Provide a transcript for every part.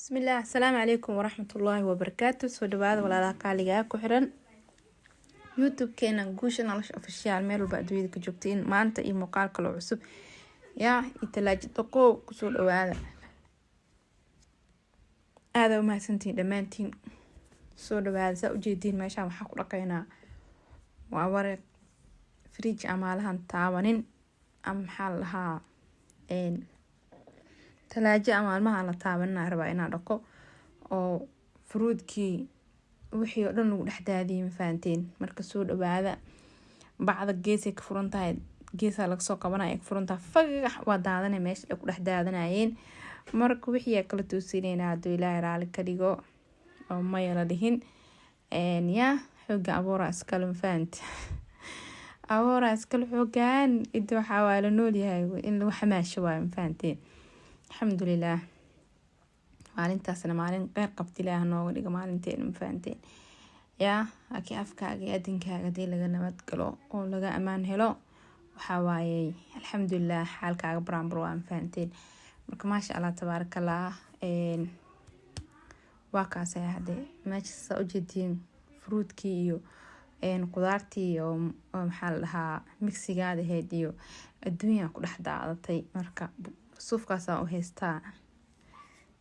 Bismillaah, asalaamu calaykum waraxmatullaahi wabarakaatu. Soo dhawaada walaalaha qaaliga ku xiran YouTube-keena Guusha Nolosha Official, meel walba adduunyada ka joogtiin. Maanta iyo muuqaal kaloo cusub yaa iyo talaaji dhaqow. Kusoo dhawaada, aada umahadsantihiin dhammaantiin. Soo dhawaada. Saa ujeediin, meeshaan waxaa ku dhaqaynaa waa wareeq fridge amaalahan taabanin ama maxaa la dhahaa, talaajo ama maalmaha la taabanina rabaa inaan dhaqo oo fruitkii wixii oo dhan lagu dhex daadiyay, ma fahanteen? Marka soo dhawaada. Bacda geesay ka furan tahay, geesaa lagasoo qabanaya ka furan tahay, fagax waa daadanay meesha ay ku dhex daadanayeen. Marka wixii aa kala toosineynaa hadduu Ilaahay raali ka dhigo oo maya la dhihin. Yaa xooga abuuraa iskale, ma fahante? Abuuraa iskale xoogaan inta waxaa waa la noolyahay in lagu xamaasho waayo, ma fahanteen? Alxamdulilaah, maalintaasna maalin qeyr qabta Ilaah nooga dhigo maalinteena, ma fahanteen? Yaa laakiin afkaaga iyo adinkaaga hadii laga nabad galo oo laga amaan helo, waxaa waaye alxamdulilah, xaalkaaga baraanbur waa, ma fahanteen? Marka maasha Allah, tabaarakallah. Waa kaasay hadee meesha saa ujeediin fruitkii iyo qudaartii oo maxaa la dhahaa, mixigaada ahayd iyo adduunyaa ku dhex daadatay. Marka suufkaasaan u haystaa,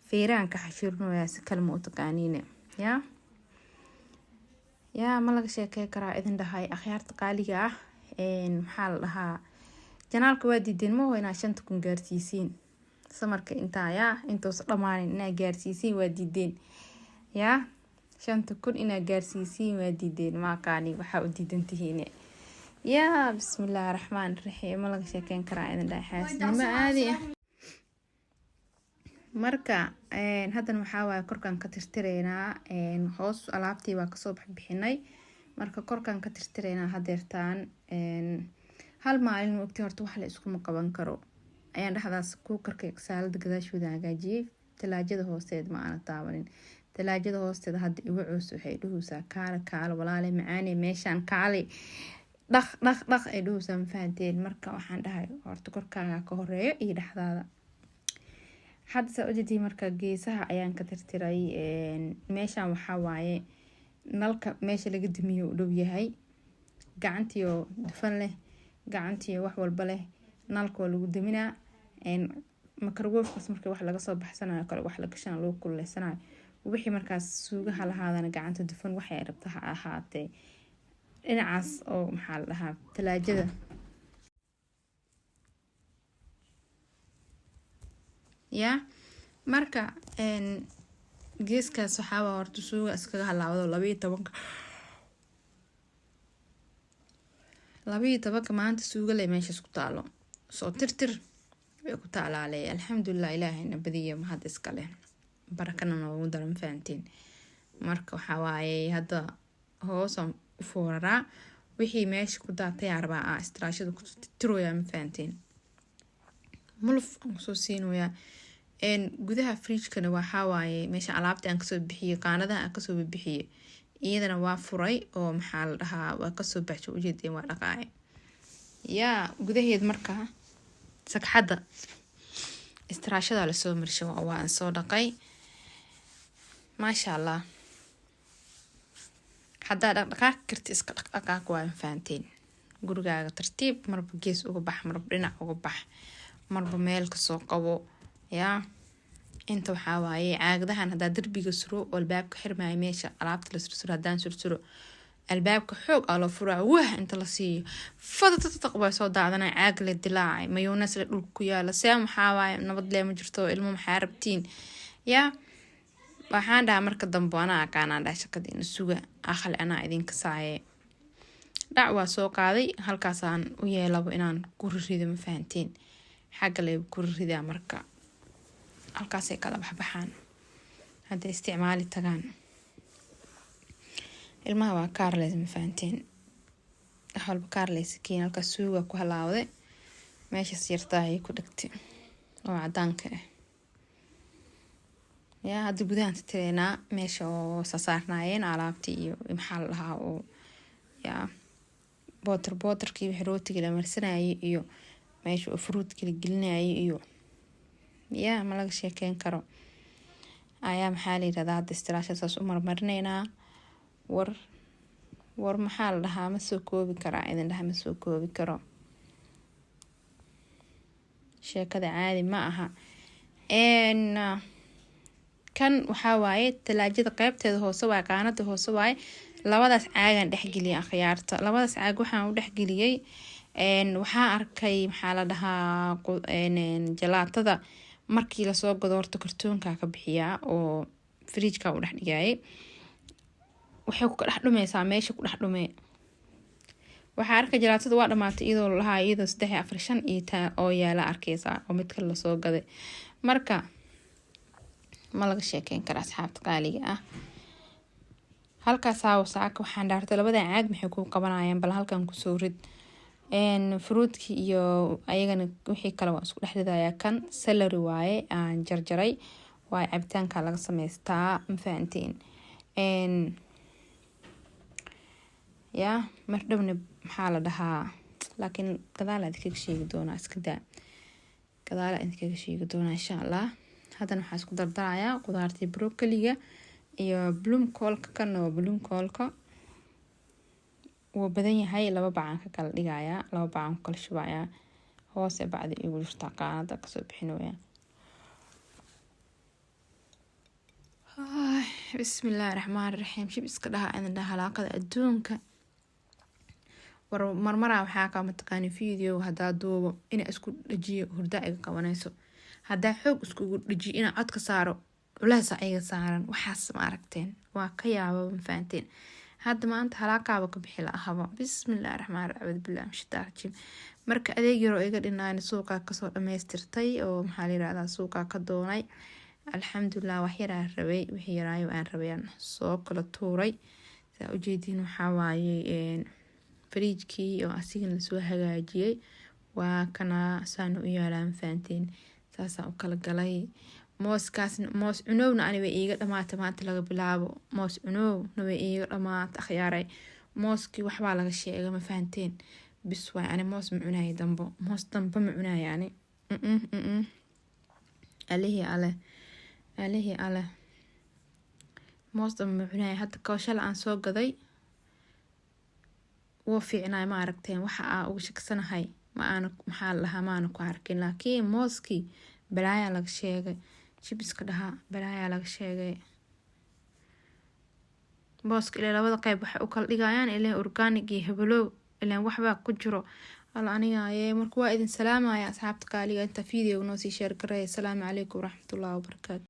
feeraan ka xashirinayaa, si kale ma u taqaaniine. Yaa yaa ma laga sheekey karaa idin dhahay, akhyaarta qaaliga ah? Maxaa la dhahaa, channelka waa diideen maho inaa 5000 gaarsiisiin samarka intaa, yaa intuusa dhamaanin inaa gaarsiisiin waa diideen. Yaa 5000 inaa gaarsiisiin waa diideen, maaqaani waxaa u diidan tihiin. Yaa bismillaahi raxmaan raxiim, ma laga sheekeyn karaa idin dhahay, xaasidnimo caadi ah. Marka haddana waxaa waaye korkaan ka tirtireynaa. Hoos alaabtii waa kasoo baxbixinay, marka korkaan ka tirtireynaa hadeertaan. Hal maalin wagti horta wax la iskuma qaban karo. Ayaan dhexdaas cookerka saalada gadaashooda hagaajiyey, talaajada hoosteed ma aana taabanin. Talaajada hoosteeda hadda igu cuus, waxay dhuhuysaa kaale kaale walaale macaane, meeshaan kaale dhaq dhaq dhaq ay dhuhuysaa, ma fahanteen? Marka waxaan dhahay horta korkaaga ka horeeyo iyo dhexdaada. Hadda saa ujeedii, marka geesaha ayaan ka tirtiray. Meeshaan waxaa waaye nalka meesha laga damiyo u dhow yahay, gacantiyo dufan leh, gacantiyo wax walba leh, nalka waa lagu daminaa. Microwavekaas marka wax laga soo baxsanayo kale, wax la gashana lagu kululeysanayo, wixii markaas suugaha lahaadana gacanta dufan waxay rabta ha ahaatee, dhinacaas oo maxaa la dhahaa, talaajada. Yaa marka geeskaas waxaaba horta suuga iskaga halaawado. 12-ka maanta suuga le meeshaas ku taalo, soo tirtir way ku taalaaley. Alxamdulilah, ilaahayna badiya mahad iskale, barakana noogu daro, ma fahanteen? Marka waxaa waaye hadda hoosaan u fooraraa, wixii meesha ku daatayaa rabaa aa istiraashada ku tirtirooyaa, ma fahanteen? Muluf aan kusoo siinoyaa. Gudaha fridgekana waxaa waaye meesha alaabta aan kasoo bixiyey, qaanadaha aan kasoo bixiyey, iyadana waa furay oo maxaa la dhahaa, waa kasoo baxsho, ujeedeen, waa dhaqaaye. Yaa gudaheed marka sagxadda istiraashada lasoo marshay, waan soo dhaqay, maasha Allah. Haddaa dhaqdhaqaaqi karti iska dhaqdhaqaaq waa, ma fahanteen? Gurigaaga tartiib, marba gees uga bax, marba dhinac uga bax, marba meel kasoo qabo. Yaa inta waxaa waaye caagadahan haddaa darbiga suro oo albaabka xirmaayo, meesha alaabta la sursuro haddaan sursuro, albaabka xoog aa loo furaa, wah inta la siiyo fadatataq baa soo daadanay, caag le dilaacay, mayuunas le dhulka ku yaala. See maxaa waaye, nabad lee ma jirto, ilmo maxaa rabtiin? Yaa waxaan dhahaa marka dambe anaa aqaanaan dhaha, shaqadiina suga, aqali anaa idinka saaye. Dhac waa soo qaaday, halkaasaan u yeelabo inaan ku rirido, ma fahanteen? Xagga lee ku riridaa, marka halkaasay kala baxbaxaan hadday isticmaali tagaan. Ilmaha waa careless, ma fahanteen? Wax walba careless keen. Halkaas suuga ku halaawday, meeshaas yartaa ayay ku dhagtay oo cadaanka ah. Yaa hadda gudahan tirtireynaa meesha oo sasaarnaayeen alaabtii iyo maxaa la dhahaa oo yaa bootar bootarkii wixii rootiga la marsanayay iyo meesha oo fruitka la gelinayay iyo yaa ma laga sheekeyn karo. Ayaa maxaa la yirahdaa, hadda istiraasha saas u marmarineynaa. War war, maxaa la dhahaa, ma soo koobi karaa idin dhaha, ma soo koobi karo. Sheekada caadi ma aha. Kan waxaa waaye talaajada qeybteeda hoose waaye, qaanada hoose waaye. Labadaas caagaan dhexgeliyay, akhyaarta. Labadaas caag waxaan u dhexgeliyey, waxaa arkay, maxaa la dhahaa, jalaatada markii lasoo gado horta kartoonka ka bixiyaa oo fridge-ka u dhex dhigayay. Waxay ku dhex dhumeysaa meesha, ku dhex dhumee. Waxaa arkay jalaatada waa dhamaatay iyadoo lahaa, iyadoo saddex iyo afar shan iyo taa oo yaala arkeysaa oo mid kale lasoo gaday. Marka ma laga sheekeyn kara, asxaabta qaaliga ah. Halkaasaa saaka waxaan dhaartay, labada caag maxay ku qabanayaan? Bal halkan kusoo rid fruit-ki iyo ayagana, wixii kale waan isku dhex ridayaa. Kan celery waaye, aan jarjaray waaye, cabitaanka laga sameystaa, ma fahanteen? Ya mar dhowna, maxaa la dhahaa, laakiin gadaal idinkaga sheegi doonaa. Iska daa, gadaal idinkaga sheegi doonaa, insha Allah. Haddana waxaa isku dardarayaa qudaartii, broccoli-ga iyo bloemkool-ka. Kana waa bloemkool-ka, wuu badan yahay. Laba bacaan ka kala dhigayaa, laba bacaan ku kala shubayaa. Hoose bacdi igu jirtaa, qaanada kasoo bixinooya. Bismillaahi raxmaani raxiim. Shib iska dhaha idin dhaha, halaaqada adduunka. War marmaraa waxaa kaa mataqaani video hadaa duubo inaa isku dhajiyo, hurda iga qabanayso. Hadaa xoog iskugu dhajiyo inaa cod ka saaro, culeesa iga saaran. Waxaas ma aragteen? Waa ka yaaba, ma fahanteen? Hadda maanta halaaqaaba ka bixi lahaba. Bismillahi raxmaan raxiim, billahi min shaitaan rajiim. Marka adeeg yaroo iga dhinaan suuqaa kasoo dhameystirtay oo, maxaa la yirahdaa, suuqaa ka doonay. Alxamdulilah, wax yaraa rabay, wixii yaraayo aan rabay aan soo kala tuuray. Saa ujeediin, waxaa waaye fridge-kii oo asigana lasoo hagaajiyey. Waa kana saana u yaalaa, ma fahanteen? Saasaan u kala galay. Mooskaas moos cunowna ani way iiga dhamaatay. Maanta laga bilaabo moos cunowna way iiga dhamaatay, akhyaaray. Mooskii waxbaa laga sheegay, ma fahanteen? Bis waay, ani moos ma cunayo dambo, moos dambe ma cunayo ani. Alihii ale, alihii ale, moos dambe ma cunayo. Hadda kooshale aan soo gaday wuu fiicnaay, ma aragteen? Waxa aa uga shaksanahay ma aana, maxaa la dhahaa, maana ku arkin. Laakiin mooskii balaayaa laga sheegay. Jibiska dhahaa, balaayaa laga sheegay mooska. Ilaa labada qeyb waxay u kala dhigayaan ilaa organic iyo heblow, ilaan waxbaa ku jiro. Alla aniga aye. Marka waa idin salaamaya, asxaabta qaaliga. Inta video noo sii share gareeya. Asalaamu calaykum waraxmatullahi wabarakaatu.